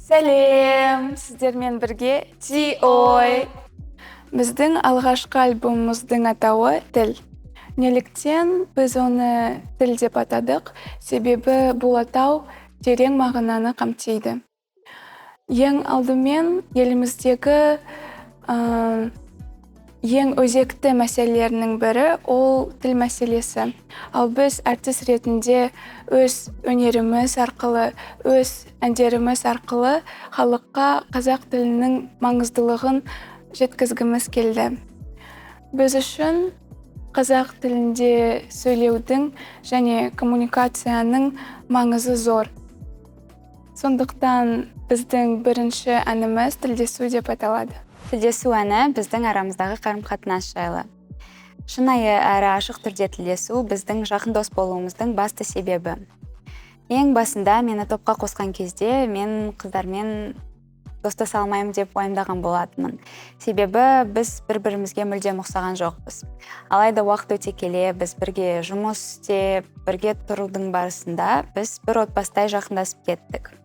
Сәлем! Сіздермен бірге Ти-Ой. Біздің алғашқы альбомымыздың атауы «Тіл». Неліктен біз оны «Тіл» деп атадық? Себебі бұл атау терең мағынаны қамтиды. Ең алдымен еліміздегі ең өзекті мәселелерінің бірі ол тіл мәселесі. Ал біз әртіс ретінде өз өнеріміз арқылы, өз әндеріміз арқылы халыққа қазақ тілінің маңыздылығын жеткізгіміз келді. Біз үшін қазақ тілінде сөйлеудің және коммуникацияның маңызы зор. Сондықтан біздің бірінші әніміз «Тілдесу» деп аталады. «Тілдесу» әні біздің арамыздағы қарым-қатынас жайлы. Шынайы әрі ашық түрде тілдесу біздің жақын дос болуымыздың басты себебі. Ең басында мені топқа қосқан кезде мен қыздармен достаса алмаймын деп уайымдаған болатынмын. Себебі біз бір-бірімізге мүлдем ұқсаған жоқпыз. Алайда уақыт өте келе біз бірге жұмыс істеп, бірге тұрудың барысында біз бір отбасыдай жақындасып кеттік.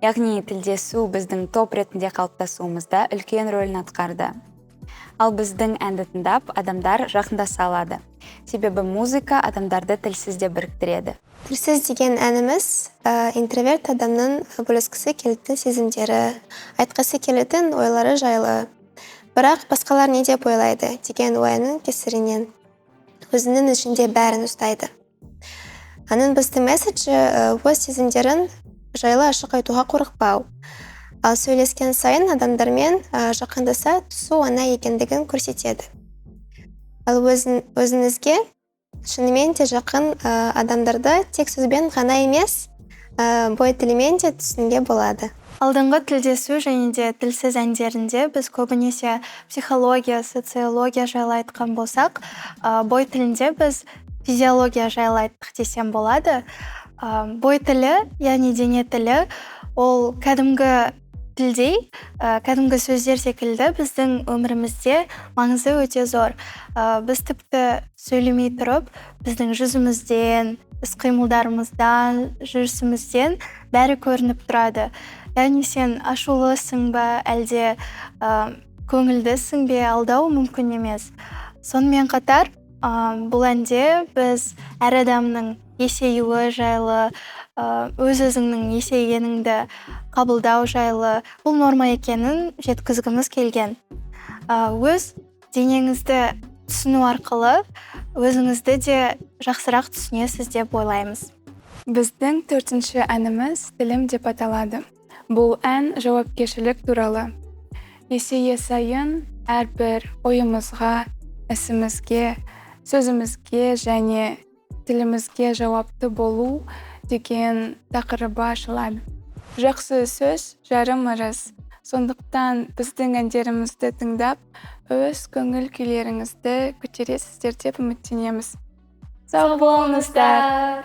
Яғни тілдесу біздің топ ретінде қалыптасуымызда үлкен рөлін атқарды. Ал біздің әнді тыңдап, адамдар жақындаса алады. Себебі музыка адамдарды тілсіз де біріктіреді. «Тілсіз» деген әніміз интроверт адамның бөліскісі келетін сезімдері, айтқысы келетін ойлары жайлы. Бірақ басқалар не деп ойлайды деген уайымның кесірінен өзінің ішінде бәрін ұстайды. Әннің басты месседжі өз сезімдерін жайлы ашық айтуға қорықпау. Ал сөйлескен сайын адамдармен жақындаса түсу оңай екендігін көрсетеді. Ал өзіңізге шынымен де жақын адамдарды тек сөзбен ғана емес, бой тілімен де түсінуге болады. Алдыңғы «Тілдесу» және де «Тілсіз» әндерінде біз көбінесе психология, социология жайлы айтқан болсақ, бой тілінде біз физиология жайлы айттық десем болады. Бой тілі, яғни дене тілі, ол кәдімгі тілдей, кәдімгі сөздер секілді біздің өмірімізде маңызы өте зор. Біз тіпті сөйлемей тұрып, біздің жүзімізден, іс қимылдарымыздан, жүрісімізден бәрі көрініп тұрады. Яғни сен ашулысың ба, әлде көңілдісің бе, алдау мүмкін емес. Сонымен қатар бұл әнде біз әр адамның есеюі жайлы, өз өзіңнің есейгеніңді қабылдау жайлы, бұл норма екенін жеткізгіміз келген. Өз денеңізді түсіну арқылы өзіңізді де жақсырақ түсінесіз деп ойлаймыз. Біздің төртінші әніміз «Тілім» деп аталады. Бұл ән жауапкершілік туралы. Есейе сайын әрбір ойымызға, ісімізге, сөзімізге және тілімізге жауапты болу деген тақырыбы ашылады. Жақсы сөз жарым ырыс. Сондықтан біздің әндерімізді тыңдап, өз көңіл күйлеріңізді көтересіздер деп үміттенеміз. Сау болыңыздар!